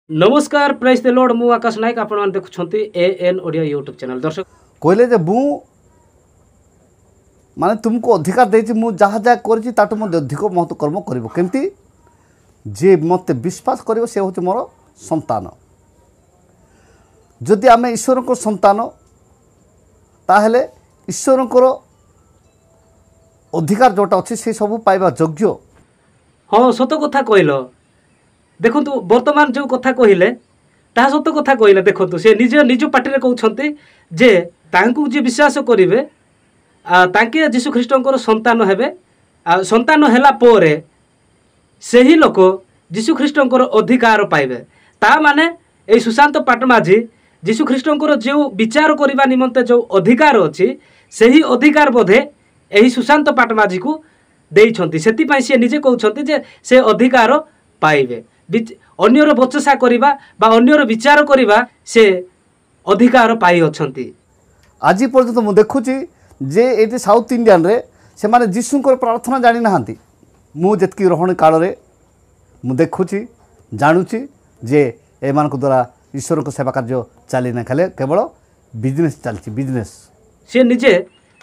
ନମସ୍କାର, ପ୍ରାଇସ୍ ଦ ଲର୍ଡ। ମୁଁ ଆକାଶ ନାୟକ, ଆପଣମାନେ ଦେଖୁଛନ୍ତି A N Odia YouTube channel. ଦର୍ଶକ, କହିଲେ ଯେ ମୁଁ ମାନେ ତୁମକୁ ଅଧିକାର ଦେଇଛି, ମୁଁ ଯାହା ଯାହା କରିଛି ତାଠୁ ମଧ୍ୟ ଅଧିକ ମହତ କର୍ମ କରିବ। କେମିତି? ଯିଏ ମୋତେ ବିଶ୍ୱାସ କରିବ ସେ ହେଉଛି ମୋର ସନ୍ତାନ। ଯଦି ଆମେ ଈଶ୍ୱରଙ୍କ ସନ୍ତାନ, ତାହେଲେ ଈଶ୍ୱରଙ୍କର ଅଧିକାର ଯେଉଁଟା ଅଛି ସେ ସବୁ ପାଇବା ଯୋଗ୍ୟ। ହଁ, ସତ କଥା କହିଲ। ଦେଖନ୍ତୁ, ବର୍ତ୍ତମାନ ଯେଉଁ କଥା କହିଲେ ତାହା ସତ କଥା କହିଲେ। ଦେଖନ୍ତୁ, ସେ ନିଜ ନିଜ ପାଟିରେ କହୁଛନ୍ତି ଯେ ତାଙ୍କୁ ଯିଏ ବିଶ୍ୱାସ କରିବେ ତାଙ୍କେ ଯୀଶୁ ଖ୍ରୀଷ୍ଟଙ୍କର ସନ୍ତାନ ହେବେ, ଆଉ ସନ୍ତାନ ହେଲା ପରେ ସେହି ଲୋକ ଯୀଶୁ ଖ୍ରୀଷ୍ଟଙ୍କର ଅଧିକାର ପାଇବେ। ତା ମାନେ ଏଇ ସୁଶାନ୍ତ ପାଟମାଝୀ ଯୀଶୁ ଖ୍ରୀଷ୍ଟଙ୍କର ଯେଉଁ ବିଚାର କରିବା ନିମନ୍ତେ ଯେଉଁ ଅଧିକାର ଅଛି, ସେହି ଅଧିକାର ବୋଧେ ଏହି ସୁଶାନ୍ତ ପାଟମାଝୀକୁ ଦେଇଛନ୍ତି। ସେଥିପାଇଁ ସିଏ ନିଜେ କହୁଛନ୍ତି ଯେ ସେ ଅଧିକାର ପାଇବେ, ଅନ୍ୟର ବଚସା କରିବା ବା ଅନ୍ୟର ବିଚାର କରିବା ସେ ଅଧିକାର ପାଇଅଛନ୍ତି। ଆଜି ପର୍ଯ୍ୟନ୍ତ ମୁଁ ଦେଖୁଛି ଯେ ଏଇଠି ସାଉଥ୍ ଇଣ୍ଡିଆନରେ ସେମାନେ ଯୀଶୁଙ୍କର ପ୍ରାର୍ଥନା ଜାଣିନାହାନ୍ତି। ମୁଁ ଯେତିକି ରହଣି କାଳରେ ମୁଁ ଦେଖୁଛି, ଜାଣୁଛି ଯେ ଏମାନଙ୍କ ଦ୍ୱାରା ଈଶ୍ୱରଙ୍କ ସେବା କାର୍ଯ୍ୟ ଚାଲିନା, ଖାଲି କେବଳ ବିଜନେସ୍ ଚାଲିଛି, ବିଜନେସ୍। ସିଏ ନିଜେ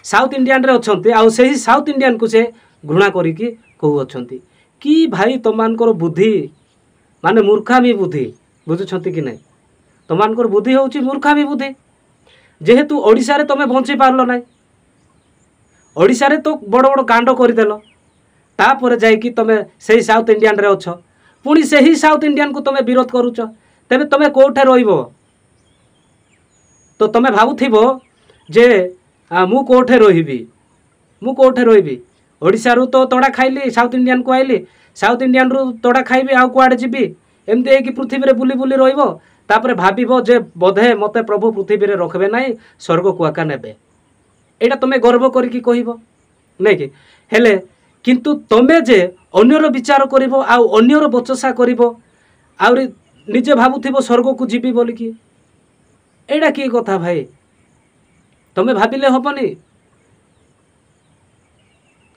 ସାଉଥ୍ ଇଣ୍ଡିଆନରେ ଅଛନ୍ତି, ଆଉ ସେହି ସାଉଥ୍ ଇଣ୍ଡିଆନକୁ ସେ ଘୃଣା କରିକି କହୁଅଛନ୍ତି। କି ଭାଇ, ତମମାନଙ୍କର ବୁଦ୍ଧି ମାନେ ମୂର୍ଖାମି ବୁଦ୍ଧି, ବୁଝୁଛନ୍ତି କି ନାହିଁ? ତମମାନଙ୍କର ବୁଦ୍ଧି ହେଉଛି ମୂର୍ଖାମି ବୁଦ୍ଧି। ଯେହେତୁ ଓଡ଼ିଶାରେ ତମେ ବଞ୍ଚି ପାରିଲ ନାହିଁ, ଓଡ଼ିଶାରେ ତ ବଡ଼ ବଡ଼ କାଣ୍ଡ କରିଦେଲ, ତାପରେ ଯାଇକି ତମେ ସେଇ ସାଉଥ୍ ଇଣ୍ଡିଆନରେ ଅଛ, ପୁଣି ସେହି ସାଉଥ୍ ଇଣ୍ଡିଆନକୁ ତମେ ବିରୋଧ କରୁଛ, ତେବେ ତମେ କେଉଁଠି ରହିବ? ତ ତମେ ଭାବୁଥିବ ଯେ ମୁଁ କେଉଁଠି ରହିବି, ମୁଁ କେଉଁଠି ରହିବି? ଓଡ଼ିଶାରୁ ତ ତଡ଼ା ଖାଇଲି, ସାଉଥ୍ ଇଣ୍ଡିଆନକୁ ଆଇଲି, ସାଉଥ୍ ଇଣ୍ଡିଆନରୁ ତଡ଼ା ଖାଇବି, ଆଉ କୁଆଡ଼େ ଯିବି? ଏମିତି ହେଇକି ପୃଥିବୀରେ ବୁଲି ବୁଲି ରହିବ। ତାପରେ ଭାବିବ ଯେ ବୋଧେ ମୋତେ ପ୍ରଭୁ ପୃଥିବୀରେ ରଖିବେ ନାହିଁ, ସ୍ୱର୍ଗକୁ ଏକା ନେବେ। ଏଇଟା ତମେ ଗର୍ବ କରିକି କହିବ, ନାଇଁ କି? ହେଲେ କିନ୍ତୁ ତମେ ଯେ ଅନ୍ୟର ବିଚାର କରିବ ଆଉ ଅନ୍ୟର ବଚସା କରିବ, ଆହୁରି ନିଜେ ଭାବୁଥିବ ସ୍ୱର୍ଗକୁ ଯିବି ବୋଲିକି, ଏଇଟା କି କଥା ଭାଇ? ତମେ ଭାବିଲେ ହେବନି।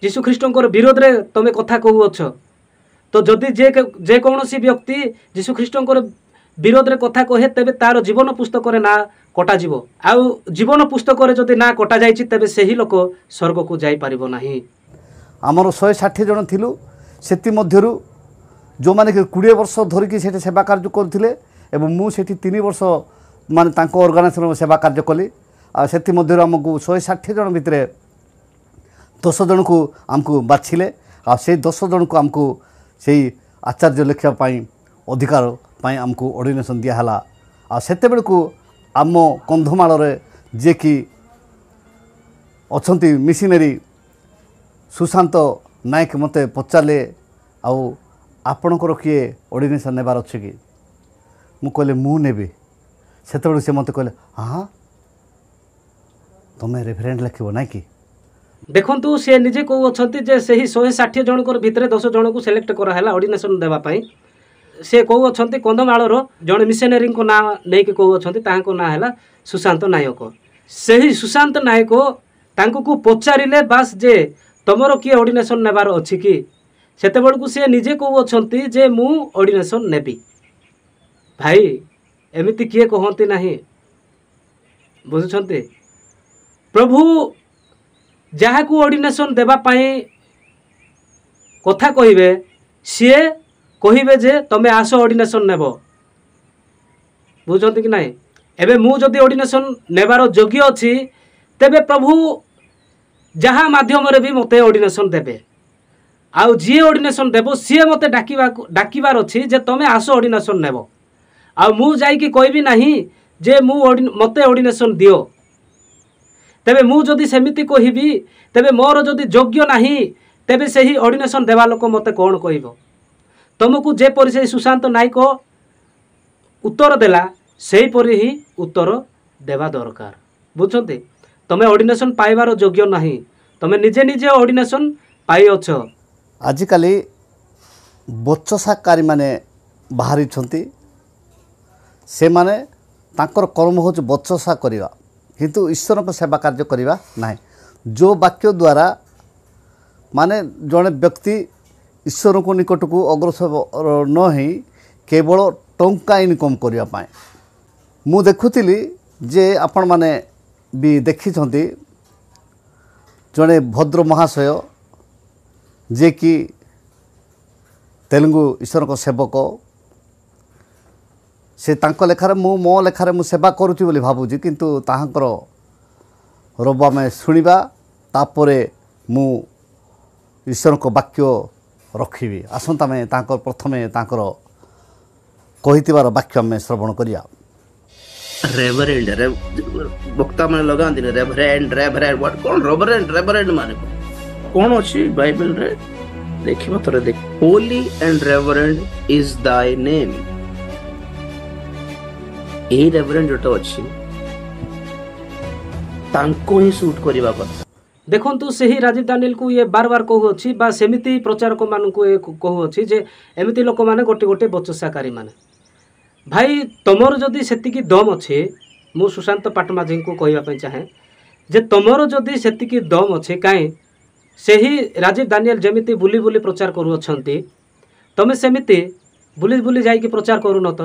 ଯୀଶୁ ଖ୍ରୀଷ୍ଟଙ୍କର ବିରୋଧରେ ତମେ କଥା କହୁଅଛ। ତ ଯଦି ଯେ ଯେକୌଣସି ବ୍ୟକ୍ତି ଯୀଶୁ ଖ୍ରୀଷ୍ଟଙ୍କର ବିରୋଧରେ କଥା କହେ, ତେବେ ତାର ଜୀବନ ପୁସ୍ତକରେ ନାଁ କଟାଯିବ, ଆଉ ଜୀବନ ପୁସ୍ତକରେ ଯଦି ନାଁ କଟାଯାଇଛି, ତେବେ ସେହି ଲୋକ ସ୍ୱର୍ଗକୁ ଯାଇପାରିବ ନାହିଁ। ଆମର 160 ଜଣ ଥିଲୁ, ସେଥିମଧ୍ୟରୁ ଯେଉଁମାନେ କି 20 ବର୍ଷ ଧରିକି ସେଠି ସେବା କାର୍ଯ୍ୟ କରୁଥିଲେ ଏବଂ ମୁଁ ସେଠି 3 ବର୍ଷ ମାନେ ତାଙ୍କ ଅର୍ଗାନାଇଜେସନ୍ ସେବା କାର୍ଯ୍ୟ କଲି। ଆଉ ସେଥିମଧ୍ୟରୁ ଆମକୁ 160 ଜଣ ଭିତରେ 10 ଜଣକୁ ଆମକୁ ବାଛିଲେ, ଆଉ ସେଇ 10 ଜଣକୁ ଆମକୁ ସେଇ ଆଚାର୍ଯ୍ୟ ଲେଖିବା ପାଇଁ ଅଧିକାର ପାଇଁ ଆମକୁ ଅର୍ଡ଼ିନେସନ୍ ଦିଆହେଲା। ଆଉ ସେତେବେଳକୁ ଆମ କନ୍ଧମାଳରେ ଯିଏକି ଅଛନ୍ତି ମିଶନାରୀ ସୁଶାନ୍ତ ନାୟକ ମୋତେ ପଚାରିଲେ, ଆଉ ଆପଣଙ୍କର କିଏ ଅର୍ଡ଼ିନେସନ୍ ନେବାର ଅଛି କି? ମୁଁ କହିଲି ମୁଁ ନେବି। ସେତେବେଳକୁ ସେ ମୋତେ କହିଲେ, ହଁ, ତୁମେ ରେଫରେଣ୍ଟ ଲେଖିବ ନାଇଁ କି? ଦେଖନ୍ତୁ, ସେ ନିଜେ କହୁଅଛନ୍ତି ଯେ ସେହି 160 ଜଣଙ୍କର ଭିତରେ 10 ଜଣଙ୍କୁ ସିଲେକ୍ଟ କରାହେଲା ଅର୍ଡ଼ିନେସନ୍ ଦେବା ପାଇଁ। ସେ କହୁଅଛନ୍ତି, କନ୍ଧମାଳର ଜଣେ ମିଶନାରୀଙ୍କ ନାଁ ନେଇକି କହୁଅଛନ୍ତି, ତାଙ୍କ ନାଁ ହେଲା ସୁଶାନ୍ତ ନାୟକ। ସେହି ସୁଶାନ୍ତ ନାୟକ ତାଙ୍କୁ ପଚାରିଲେ ବାସ୍ ଯେ ତମର କିଏ ଅର୍ଡ଼ିନେସନ୍ ନେବାର ଅଛି କି? ସେତେବେଳକୁ ସେ ନିଜେ କହୁଅଛନ୍ତି ଯେ ମୁଁ ଅର୍ଡ଼ିନେସନ୍ ନେବି। ଭାଇ, ଏମିତି କିଏ କହନ୍ତି ନାହିଁ, ବୁଝୁଛନ୍ତି? ପ୍ରଭୁ ଯାହାକୁ ଅର୍ଡ଼ିନେସନ୍ ଦେବା ପାଇଁ କଥା କହିବେ, ସିଏ କହିବେ ଯେ ତମେ ଆସ ଅର୍ଡ଼ିନେସନ୍ ନେବ, ବୁଝୁଛନ୍ତି କି ନାହିଁ? ଏବେ ମୁଁ ଯଦି ଅର୍ଡ଼ିନେସନ୍ ନେବାର ଯୋଗ୍ୟ ଅଛି, ତେବେ ପ୍ରଭୁ ଯାହା ମାଧ୍ୟମରେ ବି ମୋତେ ଅର୍ଡ଼ିନେସନ୍ ଦେବେ। ଆଉ ଯିଏ ଅର୍ଡ଼ିନେସନ୍ ଦେବ ସିଏ ମୋତେ ଡାକିବାକୁ ଡାକିବାର ଅଛି ଯେ ତମେ ଆସ ଅର୍ଡ଼ିନେସନ୍ ନେବ। ଆଉ ମୁଁ ଯାଇକି କହିବି ନାହିଁ ଯେ ମୁଁ ମୋତେ ଅର୍ଡ଼ିନେସନ୍ ଦିଅ। ତେବେ ମୁଁ ଯଦି ସେମିତି କହିବି, ତେବେ ମୋର ଯଦି ଯୋଗ୍ୟ ନାହିଁ, ତେବେ ସେହି ଅର୍ଡ଼ିନେସନ୍ ଦେବା ଲୋକ ମୋତେ କ'ଣ କହିବ? ତୁମକୁ ଯେପରି ସେଇ ସୁଶାନ୍ତ ନାୟକ ଉତ୍ତର ଦେଲା, ସେହିପରି ହିଁ ଉତ୍ତର ଦେବା ଦରକାର, ବୁଝୁଛନ୍ତି? ତୁମେ ଅର୍ଡ଼ିନେସନ୍ ପାଇବାର ଯୋଗ୍ୟ ନାହିଁ, ତୁମେ ନିଜେ ନିଜେ ଅର୍ଡ଼ିନେସନ୍ ପାଇଅଛ। ଆଜିକାଲି ବଚସାକାରୀମାନେ ବାହାରିଛନ୍ତି। ସେମାନେ ତାଙ୍କର କର୍ମ ହେଉଛି ବଚସା କରିବା, କିନ୍ତୁ ଈଶ୍ୱରଙ୍କ ସେବା କାର୍ଯ୍ୟ କରିବା ନାହିଁ। ଯେଉଁ ବାକ୍ୟ ଦ୍ୱାରା ମାନେ ଜଣେ ବ୍ୟକ୍ତି ଈଶ୍ୱରଙ୍କ ନିକଟକୁ ଅଗ୍ରସର ନ ହେଇ କେବଳ ଟଙ୍କା ଇନକମ୍ କରିବା ପାଇଁ। ମୁଁ ଦେଖୁଥିଲି ଯେ ଆପଣମାନେ ବି ଦେଖିଛନ୍ତି, ଜଣେ ଭଦ୍ର ମହାଶୟ ଯିଏକି ତେଲୁଗୁ ଈଶ୍ୱରଙ୍କ ସେବକ, ସେ ତାଙ୍କ ଲେଖାରେ ମୁଁ ମୋ ଲେଖାରେ ମୁଁ ସେବା କରୁଛି ବୋଲି ଭାବୁଛି, କିନ୍ତୁ ତାହାଙ୍କର ରବ ଆମେ ଶୁଣିବା, ତାପରେ ମୁଁ ଈଶ୍ୱରଙ୍କ ବାକ୍ୟ ରଖିବି। ଆସନ୍ତୁ ଆମେ ତାଙ୍କର ପ୍ରଥମେ ତାଙ୍କର କହିଥିବାର ବାକ୍ୟ ଆମେ ଶ୍ରବଣ କରିବା। ରେଭରେଣ୍ଡ ବକ୍ତା ମାନେ ଲଗାନ୍ତିନି ରେଭରେଣ୍ଡ, ରେଭରେଣ୍ଡ what କ'ଣ ରେଭରେଣ୍ଡ? ରେଭରେଣ୍ଡ ମାନେ କ'ଣ ଅଛି ବାଇବେଲରେ ଦେଖିବ ଥରେ ଦେଖ। Holy and reverend is thy name. ଏଇ ରେଭରେଣ୍ଡ ଯୋଉଟା ଅଛି ତାଙ୍କୁ ହିଁ ସୁଟ୍ କରିବା କଥା। ଦେଖନ୍ତୁ, ସେହି ରାଜୀବ ଦାନିଏଲକୁ ଇଏ ବାର ବାର କହୁଅଛି ବା ସେମିତି ପ୍ରଚାରକମାନଙ୍କୁ ଏ କହୁଅଛି ଯେ ଏମିତି ଲୋକମାନେ ଗୋଟେ ଗୋଟେ ବଚସାକାରୀମାନେ। ଭାଇ, ତମର ଯଦି ସେତିକି ଦମ୍ ଅଛି, ମୁଁ ସୁଶାନ୍ତ ପାଟମାଝୀଙ୍କୁ କହିବା ପାଇଁ ଚାହେଁ ଯେ ତମର ଯଦି ସେତିକି ଦମ୍ ଅଛି, କାହିଁ ସେହି ରାଜୀବ ଦାନିଏଲ ଯେମିତି ବୁଲି ବୁଲି ପ୍ରଚାର କରୁଅଛନ୍ତି, ତମେ ସେମିତି ବୁଲି ବୁଲି ଯାଇକି ପ୍ରଚାର କରୁନ ତ?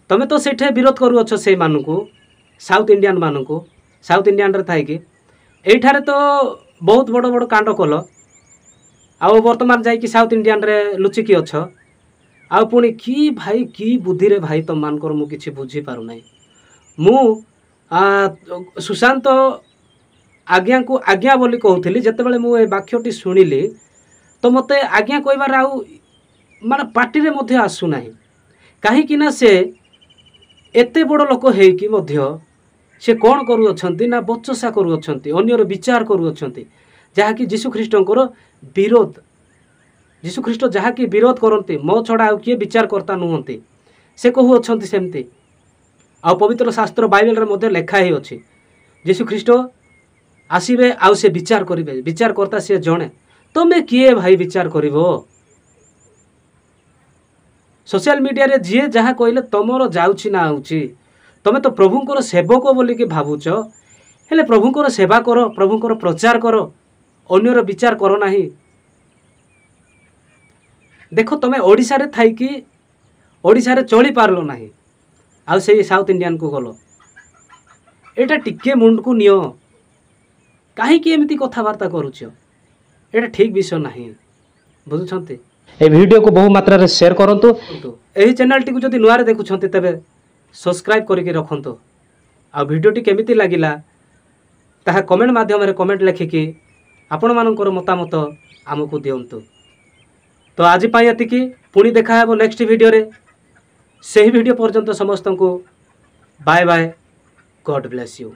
ତମେ ତ ସେଇଠି ବିରୋଧ କରୁଅଛ ସେଇମାନଙ୍କୁ, ସାଉଥ୍ ଇଣ୍ଡିଆନ୍ ମାନଙ୍କୁ, ସାଉଥ୍ ଇଣ୍ଡିଆନରେ ଥାଇକି ଏଇଠାରେ ତ ବହୁତ ବଡ଼ ବଡ଼ କାଣ୍ଡ କଲ, ଆଉ ବର୍ତ୍ତମାନ ଯାଇକି ସାଉଥ୍ ଇଣ୍ଡିଆନରେ ଲୁଚିକି ଅଛ। ଆଉ ପୁଣି କି ଭାଇ, କି ବୁଦ୍ଧିରେ ଭାଇ ତମମାନଙ୍କର, ମୁଁ କିଛି ବୁଝିପାରୁନାହିଁ। ମୁଁ ସୁଶାନ୍ତ ଆଜ୍ଞାଙ୍କୁ ଆଜ୍ଞା ବୋଲି କହୁଥିଲି, ଯେତେବେଳେ ମୁଁ ଏ ବାକ୍ୟଟି ଶୁଣିଲି ତ ମୋତେ ଆଜ୍ଞା କହିବାର ଆଉ ମାନେ ପାଟିରେ ମଧ୍ୟ ଆସୁନାହିଁ। କାହିଁକି ନା ସେ ଏତେ ବଡ଼ ଲୋକ ହେଇକି ମଧ୍ୟ ସେ କ'ଣ କରୁଅଛନ୍ତି ନା ବଚସା କରୁଅଛନ୍ତି, ଅନ୍ୟର ବିଚାର କରୁଅଛନ୍ତି, ଯାହାକି ଯୀଶୁଖ୍ରୀଷ୍ଟଙ୍କର ବିରୋଧ। ଯୀଶୁଖ୍ରୀଷ୍ଟ ଯାହାକି ବିରୋଧ କରନ୍ତି, ମୋ ଛଡ଼ା ଆଉ କିଏ ବିଚାରକର୍ତ୍ତା ନୁହନ୍ତି, ସେ କହୁଅଛନ୍ତି ସେମିତି। ଆଉ ପବିତ୍ର ଶାସ୍ତ୍ର ବାଇବେଲରେ ମଧ୍ୟ ଲେଖା ହେଇଅଛି, ଯୀଶୁଖ୍ରୀଷ୍ଟ ଆସିବେ ଆଉ ସେ ବିଚାର କରିବେ, ବିଚାରକର୍ତ୍ତା ସିଏ ଜଣେ। ତମେ କିଏ ଭାଇ ବିଚାର କରିବ? ସୋସିଆଲ ମିଡ଼ିଆରେ ଯିଏ ଯାହା କହିଲେ ତମର ଯାଉଛି ନା ଆଉଛି? ତମେ ତ ପ୍ରଭୁଙ୍କର ସେବକ ବୋଲିକି ଭାବୁଛ, ହେଲେ ପ୍ରଭୁଙ୍କର ସେବା କର, ପ୍ରଭୁଙ୍କର ପ୍ରଚାର କର, ଅନ୍ୟର ବିଚାର କର ନାହିଁ। ଦେଖ, ତମେ ଓଡ଼ିଶାରେ ଥାଇକି ଓଡ଼ିଶାରେ ଚଳିପାରିଲ ନାହିଁ, ଆଉ ସେଇ ସାଉଥ୍ ଇଣ୍ଡିଆନକୁ ଗଲ। ଏଇଟା ଟିକେ ମୁଣ୍ଡକୁ ନିଅ, କାହିଁକି ଏମିତି କଥାବାର୍ତ୍ତା କରୁଛ? ଏଇଟା ଠିକ୍ ବିଷୟ ନାହିଁ, ବୁଝୁଛନ୍ତି? এই ଭିଡ଼ିଓକୁ ବହୁ ମାତ୍ରାରେ ସେୟାର କରନ୍ତୁ। ଏହି ଚ୍ୟାନେଲଟିକୁ ଯଦି ନୂଆରେ ଦେଖୁଛନ୍ତି ତେବେ ସବସ୍କ୍ରାଇବ୍ କରିକି ରଖନ୍ତୁ, ଆଉ ଭିଡ଼ିଓଟି କେମିତି ଲାଗିଲା ତାହା କମେଣ୍ଟ ମାଧ୍ୟମରେ କମେଣ୍ଟ ଲେଖିକି ଆପଣମାନଙ୍କର ମତାମତ ଆମକୁ ଦିଅନ୍ତୁ। ତ ଆଜି ପାଇଁ ଏତିକି, ପୁଣି ଦେଖାହେବ ନେକ୍ସଟ ଭିଡ଼ିଓରେ। ସେହି ଭିଡ଼ିଓ ପର୍ଯ୍ୟନ୍ତ ସମସ୍ତଙ୍କୁ bye bye, God bless you.